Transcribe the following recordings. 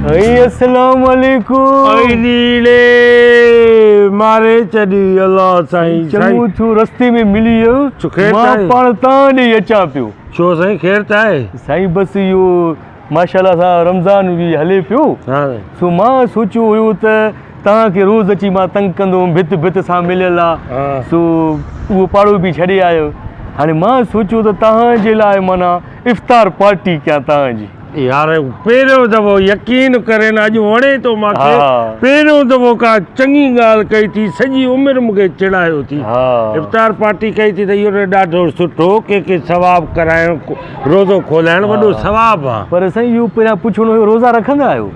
سائين السلام عليڪم. اي نيلي ماري ڇڏي الله سائين. چڱو ٿيو رستي ۾ ملي ويو. ڇو خير ته مان آهي؟ پاڻ تان ڏي اچان پيو. ڇو سائين خير ته آهي؟ سائين بس اهو ماشاءالله سان رمضان به هلي پيو. ها. سو مان سوچيو هيو ته توهان کي روز اچي مان تنگ ڪندو هوم ڀت ڀت سان مليل آ سو اهو پاڙو به ڇڏي آيو هاڻي مان سوچيو ته توهان جي لاء معنيٰ افطار پارٽي ڪيان توهان جي. يار پهريون دفعو يقين ڪري نه اڄ وڻي ٿو مان کي پهريون دفعو ڪا چڱي ڳالهه ڪئي ٿي سڄي عمر مون کي چڙايو ٿي افطار پارٽي ڪئي ٿي ته اهو ڏاڍو سٺو ڪنهن کي ثواب ڪرائڻ روزو کولائڻ وڏو ثواب آ. پر سائين اهو پهريان پڇڻو هيو روزا رکندا آهيو؟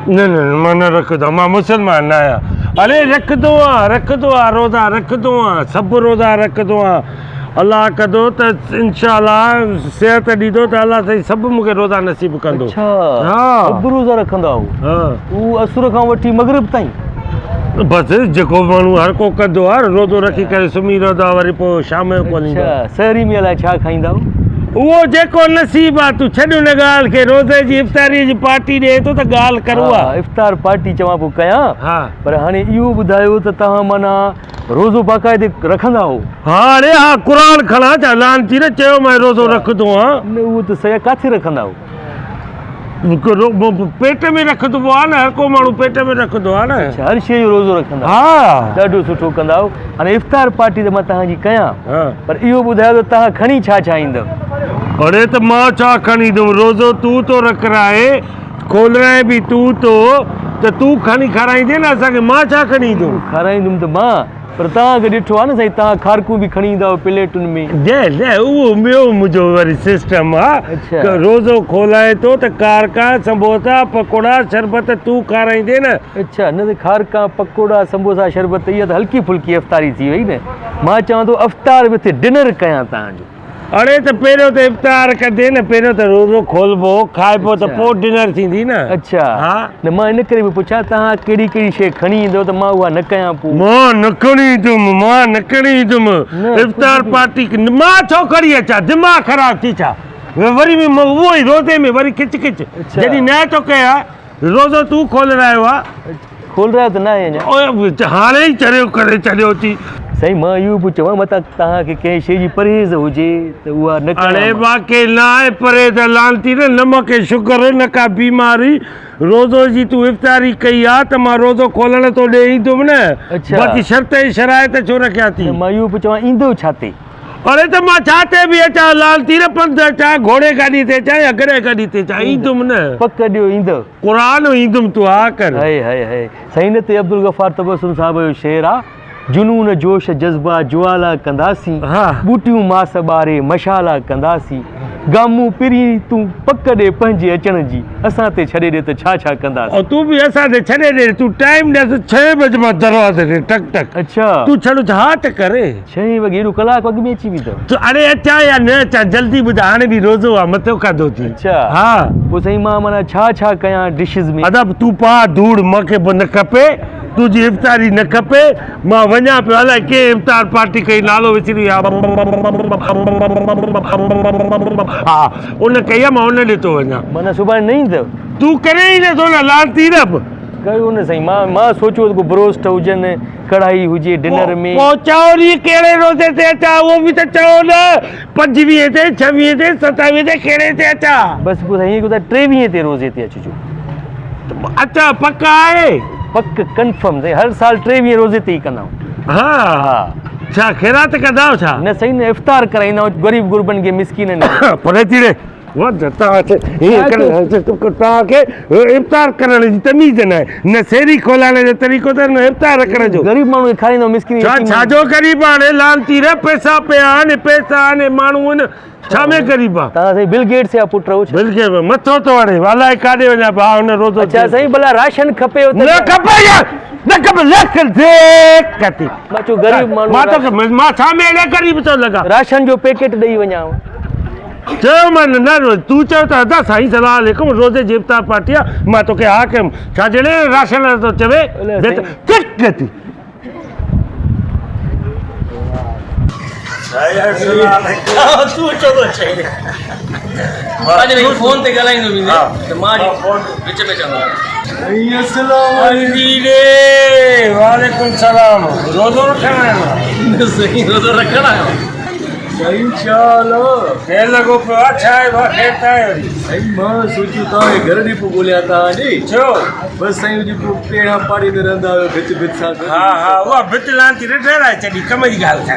نه نه نه مان نه رکندو آهيان مان مسلمان نه آهيان اڙي رکندو آهيان رکندو آهيان روزا رکندو آهيان سڀ روزا رکندو آهيان الله ڪندو ته انشاء الله صحت ڏيندو ته الله سائين سڀ مون کي روزا نصيب ڪندو. اڇا سڀ روزا رکندا آهو؟ ها. هو عصر کان وٺي مغرب تائين؟ بس جيڪو ماڻهو هر ڪو ڪندو آهي روزو رکي ڪري سمهي رهندو آهي وري پوء شام جو کوليندو آهي. اڇا سحري ۾ الائي ڇا کائيندا آهيو؟ اهو جيڪو نصيب آهي تون ڇڏ ان ڳالهه کي روزي جي افطاري جي پارٽي ڏئي ٿو ته ڳالهه ڪر اها. ها افطار پارٽي چوان پيو ڪيان پر هاڻي اهو ٻڌايو ته توهان معنيٰ روزو باقاعدي رکندا آهو؟ ها اڙي ها قرآن کڻان ڇا لعنتي نه چيو مانء روزو رکندو آهيان. نه اهو ته صحيح آهي ڪاٿي رکندا آهيو؟ پيٽ ۾ رکندو آهي نه هر ڪو ماڻهو پيٽ ۾ رکندو آهي نه. اڇا هر شيء جو روزو رکندا ها. ڏاڍو سٺو ڪندا آهيو. هاڻي افطار پارٽي ته مان توهان جي ڪيان پر اهو ٻڌايو ته توهان کڻي ڇا ڇا ايندؤ؟ اڙي ته مان ڇا کڻي ايندم روزو تون ٿو رکرائي کولرائين به تون ٿو ته تون کڻي کارائيندين نه اسان کي مان ڇا کڻي ايندم. کارائيندم ته مان پر توهان کي ڏٺو آهي نه سائين توهان کارڪون به کڻي ايندا آهيو پليٽن ۾. نه نه اهو ٻيو منهنجو وري سسٽم آ روزو کولائين ٿو ته کارڪا سمبوسا پڪوڙا شربت تون کارائيندين نه. اڇا نه ته کارڪا پڪوڙا سمبوسا شربت اها ته هلڪي ڦلڪي افطاري ٿي وئي نه مان چوان ٿو افطار وٿ ڊنر ڪيان توهان جو. اڙي ته پهريون ته افطار ڪندي نه پهريون ته روزو کولبو کائبو ته پوء ڊنر ٿيندي نه. اڇا ها نه مان ان ڪري پيو پڇان توهان ڪهڙي ڪهڙي شيء کڻي ايندؤ ته مان اها نه ڪيان پوء. مان نه کڻي ايندم مان نه کڻي ايندم افطار پارٽي مان ڇو کڻي اچان دماغ خراب ٿي ڇا وري به اهو ئي روزي ۾ وري کچ کچ جڏهن نه ٿو ڪيان روزو تون کولرايو آ. کولرايو ته ناهي اڃا. هاڻي ئي چريو ڪري ڇڏيو ٿي. سائين مان اهو پيو چوان متان توهان کي ڪنهن شيء جي پرهيز هجي ته اها نه ڪيان. اڙي باقي نه آهي پرهيز لعنتي نه نه مون کي شگر نه ڪا بيماري روزو جي تون افطاري ڪئي آ ته مان روزو کولڻ تو ڏي ايندم نه باقي شرط ۽ شرائط ڇو رکيا ٿي. مان اهو پيو چوان ايندو ڇا تي. اڙي ته مان ڇا تي به اچان لال تير پنڌ اچان گهوڙي گاڏي تي اچان يا گڏهه گاڏي تي اچان ايندم نه. پڪ ڏيو ايندؤ. قرآن ايندم تون ها ڪر. هئي هئي هئي سائين ان تي عبدالغفار تبسم صاحب جو شعر آ جنون جوش جذبا جوالا ڪنداسين ٻوٽيون ماس ٻاري مشالا ڪنداسين گامون پرين تون پڪ ڏي پنهنجي اچڻ جي اسان تي ڇڏي ڏي ته ڇا ڇا ڪنداسين. او تون به اسان تي ڇڏي ڏي تون ٽائيم ڏس ڇهين بجي مان دروازي تي ٽڪ ٽڪ. اڇا. تون ڇڙو ها ته ڪر. ڇهين وڳي ايڏو ڪلاڪ اڳ ۾ اچي ويندؤ. ته اڙي اچان يا نه اچان جلدي ٻڌاء هاڻي به روزو آ مٿو کاڌو ٿي. اڇا. ها. پوء سائين مان معنيٰ ڇا ڇا ڪيان ڊشز ۾. ادا تون پاء ڌوڙ مان کي به نه کپي تنهنجي افطاري نه کپي مان وڃان پيو الائي ڪنهن افطار پارٽي ڪئي نالو وسري ويو ها ان ڪئي آ مان ان ڏي ٿو وڃان. معنيٰ سڀاڻي نه ايندؤ. تون ڪرين ئي نه ٿو نه لعنتي رب. ڪيو نه سائين مان مان سوچيو ته ڪو بروسٽ هجن ڪڙهائي هجي ڊنر ۾. پوء چئو ني ڪهڙي روزي تي اچان اهو به ته چئو نه پنجويهين تي ڇويهين تي ستاويهين تي ڪهڙي تي اچان. بس پوء سائين ائين ڪيو ته ٽيويهين تي روزي تي اچجو. اچان پڪ آهي؟ پڪ ڪنفرم سائين هر سال ٽيويهين روزي تي ئي ڪندا آهيون. ها ها. ڇا خيرات ڪندا آهيو ڇا؟ نه سائين نه افطار ڪرائيندا آهيون غريب غربن کي مسڪينن کي. پري ٿي ري. وڌ توهان کي ائين ڪرڻ توهان کي افطار ڪرڻ جي تميز نه آهي نه سيري کولائڻ جو طريقو اٿس نه افطار رکڻ جو. غريب ماڻهو کي کارائيندو مسڪين ڇا يتيم ڇا جو غريب آ هاڻي لعنتي ري پئسا پيا آهن پئسا آهن ماڻهو آهن ڇا ۾ غريب آ. توهان سائين بل گيٽس جا پٽ آهيو ڇا. بل گيٽس مٿو ٿو هڻي الائي ڪاڏي وڃان پيو ها هن روزو اڇا سائين ڀلا راشن کپيو ته نه کپي يار نه کپي لک ڌيڪ ٿي. مان چيو غريب ماڻهو مان توکي مان ڇا ۾ اهڙي غريب ٿو لڳان. راشن جو پيڪيٽ ڏئي وڃانو. چيو مان نه نه تون چيو ته ادا سائين سلام عليڪم روزي جي افطار پارٽي آ مان توکي ها ڪيم ڇا جهڙي راشن لاء ٿو چوي چڪ ٿي. تون ڇو ٿو چئين؟ مان جڏهن فون تي ڳالهائيندو ويندي ته مان وچ ۾ چوندو وعليڪم السلام روزو رکڻ آيو سائين روزو رکڻ آيو سائين ڇا حال آ؟ خير لڳو پيو آ ڇا آهي ڀا خير ته آهي وري. سائين مان سوچيو توهان کي گهر ڏي پيو ڳوليان توهان ڏي. ڇو؟ بس سائين اڄ پيو پهريان پاڙي ۾ رهندا آهيو ڀت ڀت سان گڏ. ها ها اها ڀت لعنتي نه ٺهرائي ڇڏي ڪم جي ڳالهه ڪر.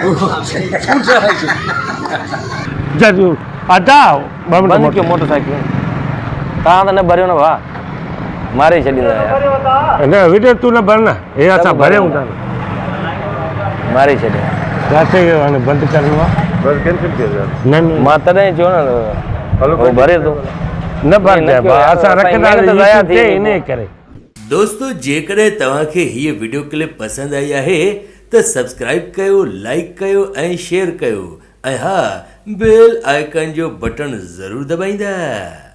تون ٺهرائي ڇڏي. جا ادا ٻه منٽ بند ڪيو موٽر سائيڪل توهان ته نه ڀريو نه ڀاء ماري ڇڏيندا يار. نه وڊيو تون نه ڀر نه هي اسان ڀريون ٿا. ماري ڇڏيا. ڪاٿي ويو هاڻي بند ڪرڻو آ. بس ڪينسل ٿي ويو. نه نه مان تڏهن چيو نه هو ڀري ٿو. نه ڀرجانء ڀاء اسان رکندا يوٽيوب تي انهي ڪري. دوستو جيڪڏهن توهان کي هيء وڊيو ڪلپ پسند آئي آهي ته سبسڪرائيب ڪيو لائيڪ ڪيو ۽ شيئر ڪيو ۽ ها بيل آئيڪن جو بٽڻ ضرور دٻائيندا.